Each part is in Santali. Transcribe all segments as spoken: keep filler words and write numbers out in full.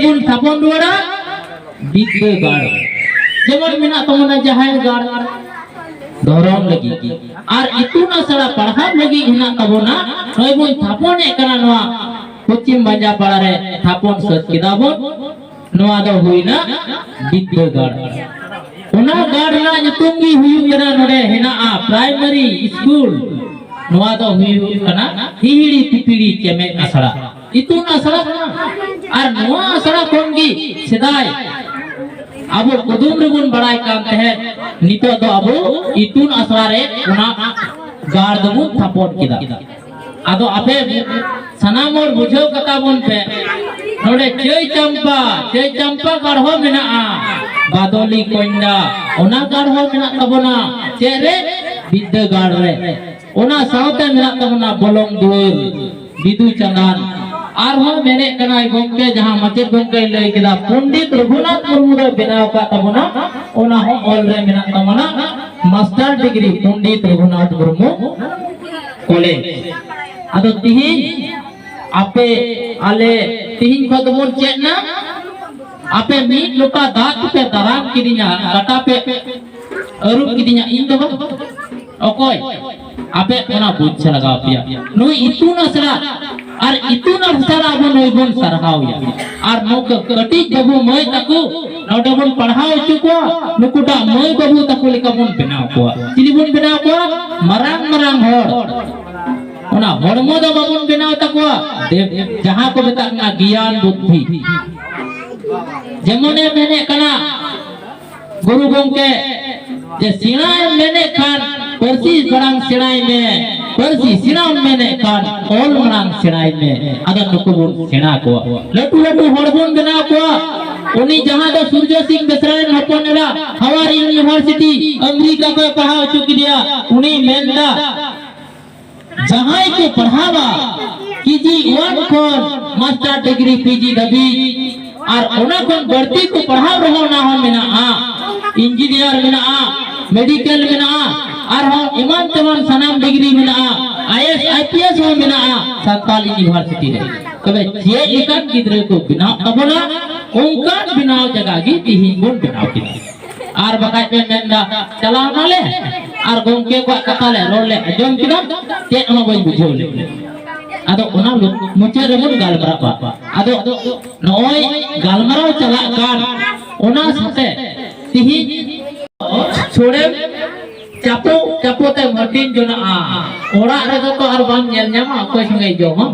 ᱵᱚᱱ ᱛᱷᱟᱯᱚᱱ ᱨᱩᱣᱟᱹᱲᱟ ᱵᱤᱫᱽᱫᱟᱹᱜᱟᱲ᱾ ᱡᱮᱢᱚᱱ ᱢᱮᱱᱟᱜ ᱛᱟᱵᱚᱱᱟ ᱡᱟᱦᱮᱨ ᱜᱟᱲ ᱫᱷᱚᱨᱚᱢ ᱞᱟᱹᱜᱤᱫ, ᱟᱨ ᱤᱛᱩᱱ ᱟᱥᱲᱟ ᱯᱟᱲᱦᱟᱣ ᱞᱟᱹᱜᱤᱫ ᱦᱮᱱᱟᱜ ᱛᱟᱵᱚᱱᱟ, ᱱᱚᱜᱼᱚᱭ ᱵᱚᱱ ᱛᱷᱟᱯᱚᱱᱮᱫ ᱠᱟᱱᱟ ᱱᱚᱣᱟ ᱯᱚᱪᱷᱤᱢ ᱵᱟᱧᱡᱟᱯᱟᱲᱟ ᱨᱮ ᱛᱷᱟᱯᱚᱱ ᱥᱟᱹᱛ ᱠᱮᱫᱟ ᱵᱚᱱ᱾ ᱱᱚᱣᱟ ᱫᱚ ᱦᱩᱭᱱᱟ ᱵᱤᱫᱽᱫᱟᱹᱜᱟᱲ᱾ ᱚᱱᱟ ᱜᱟᱲ ᱨᱮᱱᱟᱜ ᱧᱩᱛᱩᱢ ᱜᱮ ᱦᱩᱭᱩᱜ ᱠᱟᱱᱟ, ᱱᱚᱰᱮ ᱦᱮᱱᱟᱜᱼᱟ primary school᱾ ᱱᱚᱣᱟ ᱫᱚ ᱦᱩᱭᱩᱜ ᱠᱟᱱᱟ ᱦᱤᱦᱤᱲᱤ ᱯᱤᱯᱤᱲᱤ ᱪᱮᱢᱮᱫ ᱟᱥᱲᱟ, ᱤᱛᱩᱱ ᱟᱥᱲᱟ ᱠᱟᱱᱟ᱾ ᱟᱨ ᱱᱚᱣᱟ ᱟᱥᱲᱟ ᱠᱷᱚᱱ ᱜᱮ ᱥᱮᱫᱟᱭ ᱟᱵᱚ ᱠᱩᱫᱩᱢ ᱨᱮᱵᱚᱱ ᱵᱟᱲᱟᱭ ᱠᱟᱱ ᱛᱟᱦᱮᱸᱫ, ᱱᱤᱛᱚᱜ ᱫᱚ ᱟᱵᱚ ᱤᱛᱩᱱ ᱟᱥᱲᱟ ᱨᱮ ᱚᱱᱟ ᱜᱟᱲ ᱫᱚᱵᱚᱱ ᱛᱷᱟᱯᱚᱱ ᱠᱮᱫᱟ᱾ ᱟᱫᱚ ᱟᱯᱮ ᱥᱟᱱᱟᱢ ᱦᱚᱲ ᱵᱩᱡᱷᱟᱹᱣ ᱠᱟᱛᱟ ᱵᱚᱱ ᱯᱮ, ᱱᱚᱰᱮ ᱪᱟᱹᱭ ᱪᱟᱢᱯᱟ, ᱪᱟᱹᱭ ᱪᱟᱢᱯᱟ ᱜᱟᱲ ᱦᱚᱸ ᱢᱮᱱᱟᱜᱼᱟ, ᱵᱟᱫᱚᱞᱤ ᱠᱚᱧᱰᱟ, ᱚᱱᱟ ᱜᱟᱲ ᱦᱚᱸ ᱢᱮᱱᱟᱜ ᱛᱟᱵᱚᱱᱟ᱾ ᱪᱮᱫ ᱨᱮ? ᱵᱤᱫᱽᱫᱟᱹᱜᱟᱲ ᱨᱮ᱾ ᱚᱱᱟ ᱥᱟᱶᱛᱮ ᱢᱮᱱᱟᱜ ᱛᱟᱵᱚᱱᱟ ᱵᱚᱞᱚᱝ ᱫᱩᱣᱟᱹᱨ, ᱵᱤᱫᱩ ᱪᱟᱸᱫᱟᱱ᱾ ᱟᱨᱦᱚᱸ ᱢᱮᱱᱮᱫ ᱠᱟᱱᱟᱭ ᱜᱚᱢᱠᱮ, ᱡᱟᱦᱟᱸ ᱢᱟᱪᱮᱫ ᱜᱚᱢᱠᱮᱭ ᱞᱟᱹᱭ ᱠᱮᱫᱟ, ᱯᱚᱱᱰᱤᱛ ᱨᱚᱜᱷᱩᱱᱟᱛᱷ ᱢᱩᱨᱢᱩ ᱫᱚᱭ ᱵᱮᱱᱟᱣ ᱟᱠᱟᱫ ᱛᱟᱵᱚᱱᱟ, ᱚᱱᱟ ᱦᱚᱸ ᱚᱞ ᱨᱮ ᱢᱮᱱᱟᱜ ᱛᱟᱵᱚᱱᱟ, master degree Pandit Raghunath Murmu college. ᱟᱫᱚ ᱛᱤᱦᱤᱧ ᱟᱯᱮ, ᱟᱞᱮ ᱛᱤᱦᱤᱧ ᱠᱷᱚᱱ ᱫᱚᱵᱚᱱ ᱪᱮᱫ ᱮᱱᱟ, ᱟᱯᱮ ᱢᱤᱫ ᱞᱚᱴᱟ ᱫᱟᱜ ᱛᱮᱯᱮ ᱫᱟᱨᱟᱢ ᱠᱤᱫᱤᱧᱟ, ᱠᱟᱴᱟ ᱯᱮ ᱟᱹᱨᱩᱵ ᱠᱤᱫᱤᱧᱟ, ᱤᱧ ᱫᱚ ᱵᱟᱝ᱾ ᱚᱠᱚᱭ? ᱟᱯᱮ ᱚᱱᱟ ᱵᱩᱡᱽ ᱞᱟᱜᱟᱣ ᱯᱮᱭᱟ᱾ ᱱᱩᱭ ᱤᱛᱩᱱ ᱟᱥᱲᱟ ᱟᱨ ᱤᱛᱩᱱ ᱟᱥᱲᱟ ᱟᱵᱚ ᱱᱩᱭ ᱵᱚᱱ ᱥᱟᱨᱦᱟᱣ ᱮᱭᱟ᱾ ᱟᱨ ᱱᱩᱠᱩ ᱠᱟᱹᱴᱤᱡ ᱵᱟᱹᱵᱩ ᱢᱟᱹᱭ ᱛᱟᱠᱚ ᱱᱚᱰᱮ ᱵᱚᱱ ᱯᱟᱲᱦᱟᱣ ᱦᱚᱪᱚ ᱠᱚᱣᱟ, ᱱᱩᱠᱩᱴᱟᱜ ᱢᱟᱹᱭ ᱵᱟᱹᱵᱩ ᱛᱟᱠᱚ ᱞᱮᱠᱟ ᱵᱚᱱ ᱵᱮᱱᱟᱣ ᱠᱚᱣᱟ᱾ ᱪᱤᱞᱤ ᱵᱚᱱ ᱵᱮᱱᱟᱣ ᱠᱚᱣᱟ? ᱢᱟᱨᱟᱝ ᱢᱟᱨᱟᱝ ᱦᱚᱲ᱾ ᱚᱱᱟ ᱦᱚᱲᱢᱚ ᱫᱚ ᱵᱟᱵᱚᱱ ᱵᱮᱱᱟᱣ ᱛᱟᱠᱚᱣᱟ, ᱫᱮᱵ-, ᱡᱟᱦᱟᱸ ᱠᱚ ᱢᱮᱛᱟᱜ ᱠᱟᱱᱟ ᱜᱮᱭᱟᱱ ᱵᱩᱫᱽᱫᱷᱤ᱾ ᱡᱮᱢᱚᱱᱮ ᱢᱮᱱᱮᱫ ᱠᱟᱱᱟ ᱜᱩᱨᱩ ᱜᱚᱢᱠᱮ, ᱡᱮ ᱥᱮᱬᱟᱭᱮᱢ ᱢᱮᱱᱮᱫ ᱠᱷᱟᱱ ᱯᱟᱹᱨᱥᱤ ᱢᱟᱲᱟᱝ ᱥᱮᱬᱟᱭ ᱢᱮ, ᱯᱟᱹᱨᱥᱤ ᱥᱮᱬᱟᱢ ᱢᱮᱱᱮᱫ ᱠᱷᱟᱱ ᱚᱞ ᱢᱟᱲᱟᱝ ᱥᱮᱬᱟᱭ ᱢᱮ᱾ ᱟᱫᱚ ᱱᱩᱠᱩ ᱵᱚᱱ ᱥᱮᱬᱟ ᱠᱚᱣᱟ, ᱞᱟᱹᱴᱩ ᱞᱟᱹᱴᱩ ᱦᱚᱲ ᱵᱚᱱ ᱵᱮᱱᱟᱣ ᱠᱚᱣᱟ᱾ ᱩᱱᱤ ᱡᱟᱦᱟᱸ ᱫᱚ ᱥᱩᱨᱡᱚ ᱥᱤᱝ ᱵᱮᱥᱨᱟ ᱨᱮᱱ ᱦᱚᱯᱚᱱ ᱮᱨᱟ, ᱦᱟᱣᱟᱨ ᱤᱭᱩᱱᱤᱵᱷᱟᱨᱥᱤᱴᱤ ᱟᱢᱮᱨᱤᱠᱟ ᱠᱚᱭ ᱯᱟᱲᱦᱟᱣ ᱦᱚᱪᱚ ᱠᱮᱫᱮᱭᱟ, ᱩᱱᱤ ᱢᱮᱱᱫᱟ, ᱡᱟᱦᱟᱸᱭ ᱠᱚ ᱯᱟᱲᱦᱟᱣᱟ ᱠᱮ ᱡᱤ ᱚᱣᱟᱱ ᱠᱷᱚᱱ ᱢᱟᱥᱴᱟᱨ ᱰᱤᱜᱽᱨᱤ ᱯᱤ ᱡᱤ ᱫᱷᱟᱹᱵᱤᱡ, ᱟᱨ ᱚᱱᱟ ᱠᱷᱚᱱ ᱵᱟᱹᱲᱛᱤ ᱠᱚ ᱯᱟᱲᱦᱟᱣ ᱨᱮᱦᱚᱸ ᱚᱱᱟ ᱦᱚᱸ ᱢᱮᱱᱟᱜᱼᱟ, ᱤᱧᱡᱤᱱᱤᱭᱟᱨ ᱢᱮᱱᱟᱜᱼᱟ, ᱢᱮᱰᱤᱠᱮᱞ ᱢᱮᱱᱟᱜᱼᱟ, ᱟᱨᱦᱚᱸ ᱮᱢᱟᱱ ᱛᱮᱢᱟᱱ ᱥᱟᱱᱟᱢ ᱰᱤᱜᱽᱨᱤ ᱢᱮᱱᱟᱜᱼᱟ, I S, I P S ᱦᱚᱸ ᱢᱮᱱᱟᱜᱼᱟ ᱥᱟᱱᱛᱟᱞ ᱤᱭᱩᱱᱤᱵᱷᱟᱨᱥᱤᱴᱤ ᱨᱮ᱾ ᱛᱚᱵᱮ ᱪᱮᱫ ᱞᱮᱠᱟᱱ ᱜᱤᱫᱽᱨᱟᱹ ᱠᱚ ᱵᱮᱱᱟᱣ ᱛᱟᱵᱚᱱᱟ, ᱚᱱᱠᱟᱱ ᱵᱮᱱᱟᱣ ᱡᱟᱭᱜᱟ ᱜᱮ ᱛᱤᱦᱤᱧ ᱵᱚᱱ ᱵᱮᱱᱟᱣ ᱠᱮᱫᱟ᱾ ᱟᱨ ᱵᱟᱠᱷᱟᱡ ᱯᱮ ᱢᱮᱱᱫᱟ, "ᱪᱟᱞᱟᱣ ᱱᱟᱞᱮ ᱟᱨ ᱜᱚᱢᱠᱮ ᱠᱚᱣᱟᱜ ᱠᱟᱛᱷᱟ ᱞᱮ ᱨᱚᱲ ᱞᱮ ᱟᱸᱡᱚᱢ ᱠᱮᱫᱟ, ᱪᱮᱫ ᱦᱚᱸ ᱵᱟᱹᱧ ᱵᱩᱡᱷᱟᱹᱣ ᱞᱮᱫᱟ᱾" ᱟᱫᱚ ᱚᱱᱟ ᱞᱩ-, ᱢᱩᱪᱟᱹᱫ ᱨᱮᱵᱚᱱ ᱜᱟᱞᱢᱟᱨᱟᱣᱟ᱾ ᱟᱫᱚ ᱱᱚᱜᱼᱚᱭ ᱜᱟᱞᱢᱟᱨᱟᱣ ᱪᱟᱞᱟᱜ ᱠᱟᱱ, ᱚᱱᱟ ᱥᱟᱛᱮ ᱛᱤᱦᱤᱧ ᱥᱚᱲᱮᱢ ᱪᱟᱯᱚ ᱪᱟᱯᱚ ᱛᱮ ᱦᱟᱹᱴᱤᱧ ᱡᱚᱱᱟᱜᱼᱟ᱾ ᱚᱲᱟᱜ ᱨᱮᱫᱚ ᱛᱚ ᱟᱨ ᱵᱟᱢ ᱧᱮᱞ ᱧᱟᱢᱟ ᱚᱠᱚᱭ ᱥᱚᱸᱜᱮ ᱡᱚᱢᱟ᱾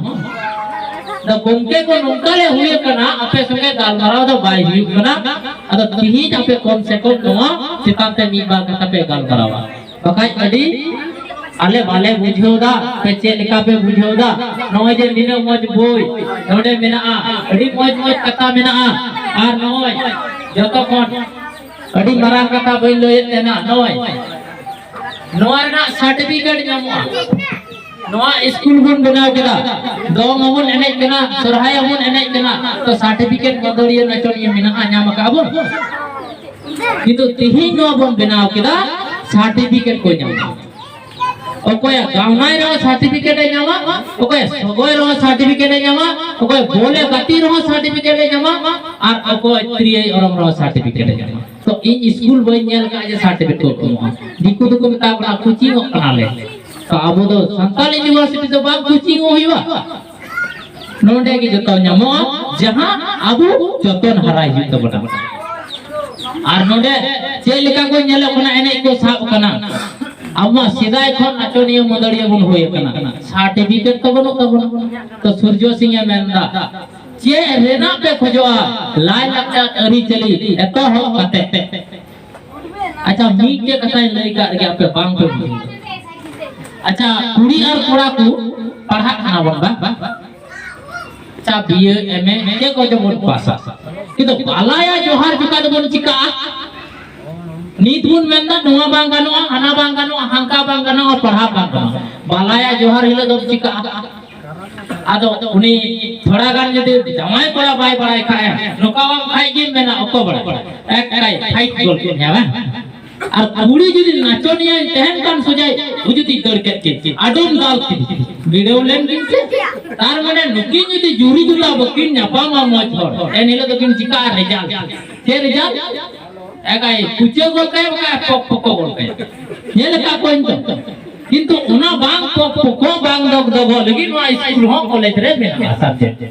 ᱟᱫᱚ ᱜᱚᱢᱠᱮ ᱠᱚ ᱱᱚᱝᱠᱟ ᱞᱮ ᱦᱩᱭ ᱟᱠᱟᱱᱟ, ᱟᱯᱮ ᱥᱚᱸᱜᱮ ᱜᱟᱞᱢᱟᱨᱟᱣ ᱫᱚ ᱵᱟᱭ ᱦᱩᱭᱩᱜ ᱠᱟᱱᱟ᱾ ᱟᱫᱚ ᱛᱤᱦᱤᱧ ᱟᱯᱮ ᱠᱚᱢ ᱥᱮ ᱠᱚᱢ ᱱᱚᱣᱟ ᱪᱮᱛᱟᱱ ᱛᱮ ᱢᱤᱫ ᱵᱟᱨ ᱠᱟᱛᱷᱟ ᱯᱮ ᱜᱟᱞᱢᱟᱨᱟᱣᱟ, ᱵᱟᱠᱷᱟᱡ ᱟᱹᱰᱤ ᱟᱞᱮ ᱵᱟᱞᱮ ᱵᱩᱡᱷᱟᱹᱣ ᱫᱟ᱾ ᱯᱮ ᱪᱮᱫ ᱞᱮᱠᱟ ᱯᱮ ᱵᱩᱡᱷᱟᱹᱣ ᱫᱟ? ᱱᱚᱜᱼᱚᱭ ᱡᱮ ᱱᱤᱱᱟᱹᱜ ᱢᱚᱡᱽ ᱵᱳᱭ ᱱᱚᱰᱮ ᱢᱮᱱᱟᱜᱼᱟ, ᱟᱹᱰᱤ ᱢᱚᱡᱽ ᱢᱚᱡᱽ ᱠᱟᱛᱷᱟ ᱢᱮᱱᱟᱜᱼᱟ, ᱟᱨ ᱱᱚᱜᱼᱚᱭ ᱡᱚᱛᱚ ᱠᱷᱚᱱ ᱟᱹᱰᱤ ᱢᱟᱨᱟᱝ ᱠᱟᱛᱷᱟ ᱵᱟᱹᱧ ᱞᱟᱹᱭᱮᱫ ᱛᱟᱦᱮᱱᱟ, ᱱᱚᱜᱼᱚᱭ ᱱᱚᱣᱟ ᱨᱮᱱᱟᱜ ᱥᱟᱨᱴᱤᱯᱷᱤᱠᱮᱴ ᱧᱟᱢᱚᱜᱼᱟ᱾ ᱱᱚᱣᱟ ᱥᱠᱩᱞ ᱵᱚᱱ ᱵᱮᱱᱟᱣ ᱠᱮᱫᱟ, ᱫᱚᱝ ᱦᱚᱸᱵᱚᱱ ᱮᱱᱮᱡ ᱠᱟᱱᱟ, ᱥᱚᱨᱦᱟᱭ ᱦᱚᱸᱵᱚᱱ ᱮᱱᱮᱡ ᱠᱟᱱᱟ, ᱛᱚ ᱥᱟᱨᱴᱤᱯᱷᱤᱠᱮᱴ ᱢᱟᱹᱫᱟᱹᱲᱤᱭᱟᱹ ᱱᱟᱪᱚᱱᱤᱭᱟᱹ ᱢᱮᱱᱟᱜᱼᱟ, ᱧᱟᱢ ᱟᱠᱟᱫ ᱵᱚᱱ᱾ ᱠᱤᱱᱛᱩ ᱛᱤᱦᱤᱧ ᱱᱚᱣᱟ ᱵᱚᱱ ᱵᱮᱱᱟᱣ ᱠᱮᱫᱟ, ᱥᱟᱨᱴᱤᱯᱷᱤᱠᱮᱴ ᱠᱚ ᱧᱟᱢᱟ᱾ ᱚᱠᱚᱭᱟᱜ ᱜᱟᱣᱱᱟᱭ ᱨᱮᱦᱚᱸ ᱥᱟᱨᱴᱤᱯᱷᱤᱠᱮᱴ ᱮ ᱧᱟᱢᱟ, ᱚᱠᱚᱭ ᱥᱚᱜᱚᱭ ᱨᱮᱦᱚᱸ ᱥᱟᱨᱴᱤᱯᱷᱤᱠᱮᱴ ᱮ ᱧᱟᱢᱟ, ᱚᱠᱚᱭ ᱵᱚᱞᱮ ᱜᱟᱛᱮ ᱨᱮᱦᱚᱸ ᱥᱟᱨᱴᱤᱯᱷᱤᱠᱮᱴ ᱮ ᱧᱟᱢᱟ, ᱟᱨ ᱚᱠᱚᱭ ᱛᱤᱨᱭᱳᱭ ᱚᱨᱚᱝ ᱨᱮᱦᱚᱸ ᱥᱟᱨᱴᱤᱯᱷᱤᱠᱮᱴ ᱮ ᱧᱟᱢᱟ᱾ ᱛᱚ ᱤᱧ ᱥᱠᱩᱞ ᱵᱟᱹᱧ ᱧᱮᱞ ᱠᱟᱜᱼᱟ ᱡᱮ ᱥᱟᱨᱴᱤᱯᱷᱤᱠᱮᱴ ᱠᱚ ᱮᱢᱚᱜᱼᱟ᱾ ᱫᱤᱠᱩ ᱫᱚᱠᱚ ᱢᱮᱛᱟ ᱵᱚᱱᱟ ᱠᱳᱪᱤᱝᱚᱜ ᱠᱟᱱᱟᱞᱮ᱾ ᱛᱚ ᱟᱵᱚ ᱫᱚ ᱥᱟᱱᱛᱟᱲ ᱤᱭᱩᱱᱤᱵᱷᱟᱨᱥᱤᱴᱤ ᱫᱚ ᱵᱟᱝ ᱠᱳᱪᱤᱝᱚᱜ ᱦᱩᱭᱩᱜᱼᱟ᱾ ᱱᱚᱰᱮ ᱜᱮ ᱡᱚᱛᱚ ᱧᱟᱢᱚᱜᱼᱟ, ᱡᱟᱦᱟᱸ ᱟᱵᱚ ᱡᱚᱛᱚᱱ ᱦᱟᱨᱟᱭ ᱦᱩᱭᱩᱜ ᱛᱟᱵᱚᱱᱟ᱾ ᱟᱨ ᱱᱚᱰᱮ ᱪᱮᱫ ᱞᱮᱠᱟ ᱠᱚ ᱧᱮᱞᱚᱜ ᱠᱟᱱᱟ, ᱮᱱᱮᱡ ᱠᱚ ᱥᱟᱵ ᱠᱟᱱᱟ, ᱟᱵᱚ ᱢᱟ ᱥᱮᱫᱟᱭ ᱠᱷᱚᱱ ᱱᱟᱪᱚᱱᱤᱭᱟᱹ ᱢᱟᱹᱫᱟᱹᱲᱤᱭᱟᱹ ᱵᱚᱱ ᱦᱩᱭ ᱟᱠᱟᱱᱟ, ᱥᱟᱨᱴᱤᱯᱷᱤᱠᱮᱴ ᱛᱚ ᱵᱟᱹᱱᱩᱜ ᱛᱟᱵᱚᱱᱟ᱾ ᱛᱚ ᱥᱩᱨᱡᱚ ᱥᱤᱝ ᱮ ᱢᱮᱱᱫᱟ, ᱪᱮᱫ ᱨᱮᱱᱟᱜ ᱯᱮ ᱠᱷᱚᱡᱚᱜᱼᱟ? ᱞᱟᱭ ᱞᱟᱠᱪᱟᱨ ᱟᱹᱨᱤᱪᱟᱹᱞᱤ ᱮᱛᱚᱦᱚᱵ ᱠᱟᱛᱮ᱾ ᱟᱪᱪᱷᱟ, ᱢᱤᱫᱴᱮᱡ ᱠᱟᱛᱷᱟᱧ ᱞᱟᱹᱭ ᱠᱟᱜ ᱨᱮᱜᱮ, ᱟᱯᱮ ᱵᱟᱝ ᱯᱮ ᱵᱩᱡᱷᱟᱹᱣ᱾ ᱟᱪᱪᱷᱟ, ᱠᱩᱲᱤ ᱟᱨ ᱠᱚᱲᱟ ᱠᱚ ᱯᱟᱲᱦᱟᱜ ᱠᱟᱱᱟ ᱵᱚᱱ ᱵᱟᱝ? ᱟᱪᱪᱷᱟ, ᱵᱤ ᱮ, ᱮᱢ ᱮ, ᱪᱮᱫ ᱠᱚ ᱪᱚ ᱵᱚᱱ ᱯᱟᱥᱟ, ᱠᱤᱱᱛᱩ ᱵᱟᱞᱟᱭᱟ ᱡᱚᱦᱟᱨ ᱡᱚᱠᱷᱟ ᱫᱚᱵᱚᱱ ᱪᱤᱠᱟᱜᱼᱟ? ᱱᱤᱛ ᱵᱚᱱ ᱢᱮᱱᱫᱟ ᱱᱚᱣᱟ ᱵᱟᱝ ᱜᱟᱱᱚᱜᱼᱟ, ᱦᱟᱱᱟ ᱵᱟᱝ ᱜᱟᱱᱚᱜᱼᱟ, ᱦᱟᱱᱠᱟ ᱵᱟᱝ ᱜᱟᱱᱚᱜᱼᱟ, ᱯᱟᱲᱦᱟᱣ ᱵᱟᱝ ᱜᱟᱱᱚᱜᱼᱟ᱾ ᱵᱟᱞᱟᱭᱟ ᱡᱚᱦᱟᱨ ᱦᱤᱞᱳᱜ ᱫᱚ ᱪᱤᱠᱟᱜᱼᱟ? ᱟᱫᱚ ᱩᱱᱤ ᱛᱷᱚᱲᱟ ᱜᱟᱱ ᱡᱩᱫᱤ ᱡᱟᱶᱟᱭ ᱠᱚᱲᱟ ᱵᱟᱭ ᱵᱟᱲᱟᱭ ᱠᱷᱟᱡ, ᱱᱚᱝᱠᱟ ᱵᱟᱝ ᱠᱷᱟᱡ ᱜᱮᱢ ᱢᱮᱱᱟ, "ᱚᱠᱚᱭ ᱵᱟᱲᱟᱭ?" ᱮᱠ ᱠᱟᱭ ᱯᱷᱟᱭᱤᱴ ᱜᱚᱞ ᱠᱮᱫ ᱢᱮᱭᱟ ᱵᱟᱝ? ᱟᱨ ᱠᱩᱲᱤ ᱡᱩᱫᱤ ᱱᱟᱪᱚᱱᱤᱭᱟᱹᱧ ᱛᱟᱦᱮᱱ ᱠᱷᱟᱱ ᱥᱚᱡᱟᱭ ᱦᱩᱡᱩᱛᱤ ᱫᱟᱹᱲ ᱠᱮᱫ ᱜᱮ, ᱟᱰᱚᱢ ᱫᱟᱞ ᱠᱮᱫ ᱜᱮ᱾ ᱵᱤᱰᱟᱹᱣ ᱞᱮᱱ ᱠᱤᱱ ᱥᱮ᱾ ᱛᱟᱨ ᱢᱟᱱᱮ ᱱᱩᱠᱤᱱ ᱡᱩᱫᱤ ᱡᱩᱨᱤ ᱡᱚᱛᱟ ᱵᱟᱹᱠᱤᱱ ᱧᱟᱯᱟᱢᱟ ᱢᱚᱡᱽ ᱦᱚᱲ, ᱮᱱ ᱦᱤᱞᱳᱜ ᱫᱚᱠᱤᱱ ᱪᱤᱠᱟᱹᱜᱼᱟ ᱨᱮᱡᱟᱞᱴ? ᱪᱮᱫ ᱨᱮᱡᱟᱞᱴ? ᱮᱠᱟᱭ ᱠᱩᱪᱟᱹ ᱜᱚᱫ ᱠᱟᱭᱟ, ᱵᱟᱠᱷᱟᱡ ᱯᱚᱠ ᱯᱚᱠᱚ ᱜᱚᱫ ᱠᱟᱭᱟ᱾ ᱧᱮᱞ ᱟᱠᱟᱫ ᱠᱚᱣᱟᱧ ᱛᱚ᱾ ᱠᱤᱱᱛᱩ ᱚᱱᱟ ᱵᱟᱝ ᱯᱚᱠ ᱯᱚᱠᱚ, ᱵᱟᱝ ᱫᱚᱜ ᱫᱚᱜᱚᱜ ᱞᱟᱹᱜᱤᱫ ᱱᱚᱣᱟ ᱥᱠᱩᱞ ᱦᱚᱸ ᱠᱚᱞᱮᱡᱽ ᱨᱮ ᱢᱮᱱᱟᱜᱼᱟ ᱥᱟᱵᱡᱮᱠᱴ᱾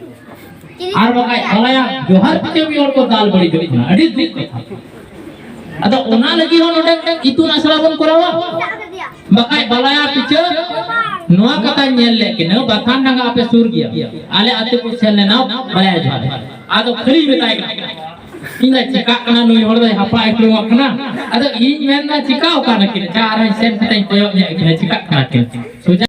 ᱟᱨ ᱵᱟᱠᱷᱟᱡ ᱵᱟᱞᱟᱭᱟ ᱡᱚᱦᱟᱨ ᱯᱤᱪᱷᱟᱹ ᱢᱤᱫ ᱦᱚᱲ ᱠᱚ ᱫᱟᱞ ᱵᱟᱹᱲᱤᱡᱚᱜ ᱠᱟᱱᱟ, ᱟᱹᱰᱤ ᱫᱩᱠ ᱠᱟᱛᱷᱟ᱾ ᱟᱫᱚ ᱚᱱᱟ ᱞᱟᱹᱜᱤᱫ ᱦᱚᱸ ᱱᱚᱰᱮ ᱤᱛᱩᱱ ᱟᱥᱲᱟ ᱵᱚᱱ ᱠᱚᱨᱟᱣᱟ᱾ ᱵᱟᱠᱷᱟᱡ ᱵᱟᱞᱟᱭᱟ ᱯᱤᱪᱷᱟᱹ ᱱᱚᱣᱟ ᱠᱟᱛᱷᱟᱧ ᱧᱮᱞ ᱞᱮᱫ ᱠᱤᱱᱟᱹ, ᱵᱟᱛᱷᱟᱱ ᱰᱟᱸᱜᱟ ᱟᱯᱮ ᱥᱩᱨ ᱜᱮᱭᱟ, ᱟᱞᱮ ᱟᱹᱛᱩ ᱠᱚ ᱥᱮᱱ ᱞᱮᱱᱟ ᱵᱟᱞᱟᱭᱟ ᱡᱚᱦᱟᱨ᱾ ᱟᱫᱚ ᱠᱷᱟᱹᱞᱤ ᱢᱮᱛᱟᱭ ᱠᱟᱱᱟ, ᱤᱧ ᱫᱚ ᱪᱤᱠᱟᱜ ᱠᱟᱱᱟ, ᱱᱩᱭ ᱦᱚᱲ ᱫᱚᱭ ᱦᱟᱯᱟ ᱮᱠᱞᱚᱣᱟᱜ ᱠᱟᱱᱟ᱾ ᱟᱫᱚ ᱤᱧ ᱢᱮᱱᱫᱟ ᱪᱤᱠᱟᱣ ᱠᱟᱱᱟ ᱠᱤᱱ, ᱪᱟ ᱟᱨᱦᱚᱸ ᱥᱮᱱ ᱠᱟᱛᱮᱧ ᱠᱚᱭᱚᱜ ᱧᱚᱜ ᱠᱤᱱᱟ, ᱪᱤᱠᱟᱜ ᱠᱟᱱᱟ ᱠᱤᱱ᱾ ᱥᱳᱡᱟ